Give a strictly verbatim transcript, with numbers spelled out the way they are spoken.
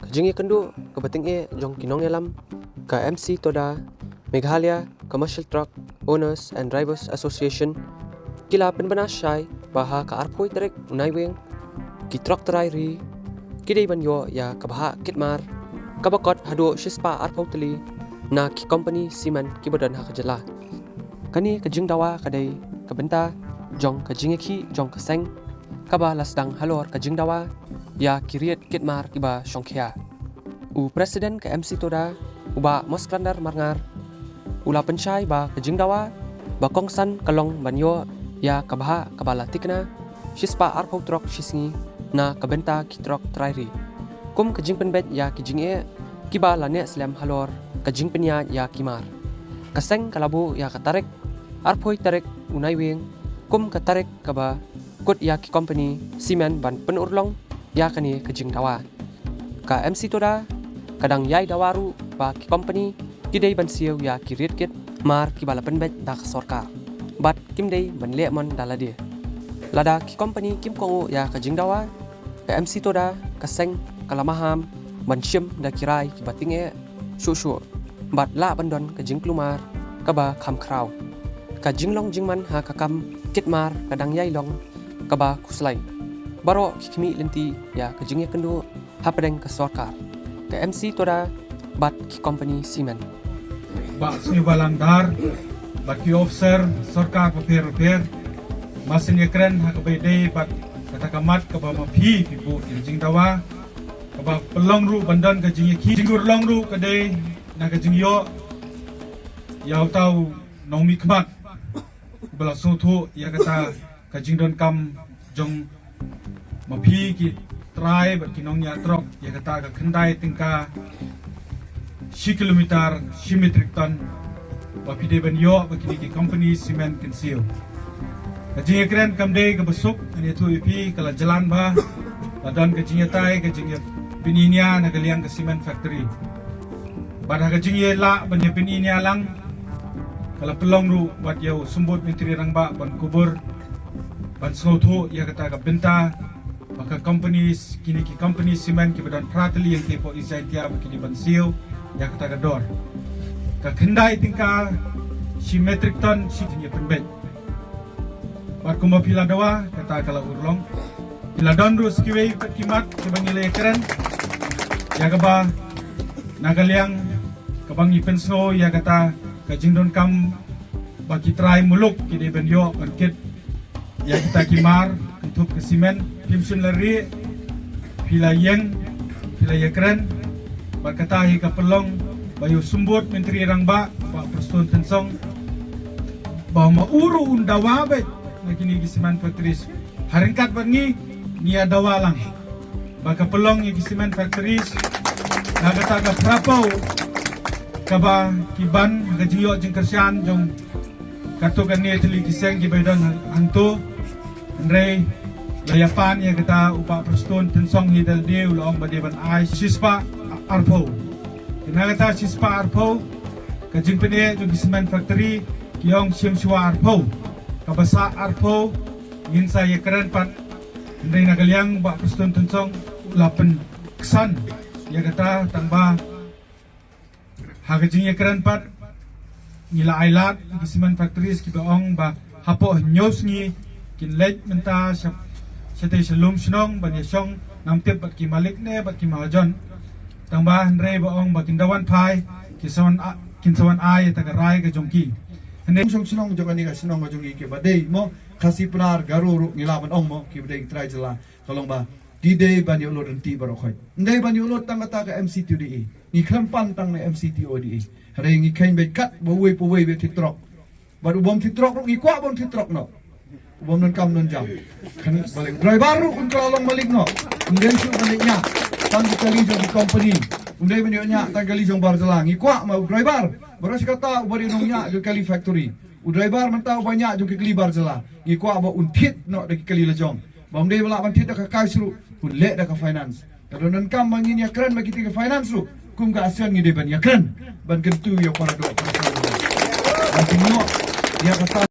Ka jingïakynduh kaba tyngeh jong ki nongïalam ka M C Toda, Meghalaya Commercial Truck Owners and Drivers Association ki la pynbna shai ba ha ka arphew tarik u Naiwieng ki trok trai ri ki dei ban ïoh ïa ka bhah kit mar kaba kot haduh shispah arphew tylli na ki kompani simen kiba don ha ka jylla. Kane ka jingdawa ka dei ka bynta jong ka jingïakhih jong ka seng kaba la sdang halor ka jingdawa ïa ki riat kit mar kiba shongkhia. U President ka M C Toda, u Bah Mosklander Marngar, u la pynshai ba ka jingdawa ba kongsan ka long ban ïoh ïa ka bhah kaba la tikna shispah arphew trok shisngi na ka bynta ki trok trai ri kum ka jingpynbeit ïa ki jingeh kiba la neh slem halor ka jingpynïaid ïa ki mar. Ka seng ka la buh ïa ka tarik arphew tarik u Naiwieng kum ka tarik kaba kut ïa ki kompani simen ban pynurlong ïa kane ka jingdawa. Ka M C Toda ka dang ïai dawa ruh ba ki kompani ki dei ban siew ïa ki riat kit mar kiba la pynbeit da ka sorkar bad kim dei ban leh mon da lade. Lada ki kompani kim kohnguh ïa ka jingdawa, ka M C Toda ka seng ka la maham ban shim da ki rai kiba tyngeh shuh shuh bad lah ban don ka jingkulmar kaba kham khraw. Ka jinglong jingman ha ka kam kit mar ka dang ïai long kaba khuslai. Baroh ki khmih lynti ïa ka jingïakynduh hapdeng ka sorkar, ka M C Toda bad ki kompani simen. Bah Sniewbhalang Dhar bad ki officer sorkar bapher bapher, ma sien ïakren ha kaba ïadei bad kata ka mat kaba ma phi phi buh ïa ka jingdawa, kaba pynlong ruh ban don ka jingïakhih, jingurlong ruh ka dei na ka jingïoh ïa uta u nongmihkhmat ba la sngewthuh ïa kata ka jingdonkam jong ma phi ki trai bad ki nongñiah trok ïa kata ka khyndai tyngka shi kilometer shi metric ton ba phi dei ban ïoh ba kine ki kompani simen kin siew. Ka jingïakren kam dei kaba suk, ngan ïathuh ïa phi, ka la jlan bha, la don ka jingïatai, ka jingïapyniaid na ka liang ka cement factory. Bad ha ka jingïalah ban ïapyniaid lang, ka la pynlong ruh wat ïa u Symbud Myntri Rangbah ban kubur ban sngewthuh ïa kata ka bynta ba ka kompani, kine ki kompani simen kiba don phra tylli ïa ki pok East Jaintia ba kine ban siew ïa kata ka dor. Ka khyndai tyngka shi metric ton shi jingïapynbeit. Bad kumba phi la dawa, kata ka la urlong. Phi la don ruh sa kiwei pat ki mat kiba ngi la ïakren ïa kaba na ka liang kaba ngi pynsngew ïa kata ka jingdonkam ba ki trai muluk ki dei ban ïoh ban kit ïa kita ki mar kynthup ka simen. Phim shym la rieh, phi la ïeng, phi la ïakren. Bad kata hi ka pynlong ba ïa u Symbud Myntri Rangbah, Bah Prestone Tynsong, ba ma u ruh un dawa beit na kine ki cement factories. Ha ryngkat bad ngi, ngi ïa dawa lang ba ka pynlong ïa ki cement factories na kata ka phra phew kaba ki ban ha ka jingïoh jingkyrshan jong katto katne tylli ki seng kiba don hangto. Hynrei la ïa pan ïa kata, u Bah Prestone Tynsong hi da lade u la ong ba dei ban ai shispah arphew. Te na kata shispah arphew, ka jingpyniaid jong ki cement factory ki ong shim shuwa arphew. Kaba sah arphew ngin sa ïakren pat. Hynrei na ka liang Bah Prestone Tynsong u la pynksan ïa kata, tang ba ha ka jingïakren pat ngi la ai lad ïa ki cement factories kiba ong ba hapoh hynñiew sngi kin leit mynta sha, shatei sha lum shnong ban ïashong, ngam tip bad ki malik ne bad ki mahajon. Tang ba hynrei ba ong ba kin da wan phai, kin sa wan a-, kin sa wan ai ïa kata ka rai ka jong ki. Hynrei shong shnong jong kane ka shnong ka jong ngi kiba dei mo Khasi Pnar, Garo ruh ngi lah ban ong mo, kiba dei ki trai jylla, ka long ba ki dei ban ïoh lut ryntih baroh khoit. Ym dei ban ïoh lut tang kata ka M C T O D E. Ngi khlem pan tang na M C T O D E. Hynrei ngi kheiñ beit kat ba uwei pa uwei beit thied trok. Bad u bym thied trok ruh ngi kwah bym thied trok noh. U bym donkam don jam. Kan ba leh u driver ruh un kylla long malik noh. Ym dei shuh ban leit ñiah tang ki kali jong ki company. Ym dei ban ïoh ñiah tang kali jong bar jylla. Ngi kwah ma u driver, baroh shi katta uba dei nongñiah jong kali factory. U driver mynta uba ñiah jong ki kali bar jylla, ngi kwah ba un thied noh da ki kali la jong. Bym dei ba lah ban thied da ka cash ruh, un leh da ka finance. Ka don donkam ba ngin ïakren bad kita ki finance ruh, kum ka ASEAN ngi dei ban ïakren ban kyntu ïa u para doh para kali. Ban pynïoh ïa kata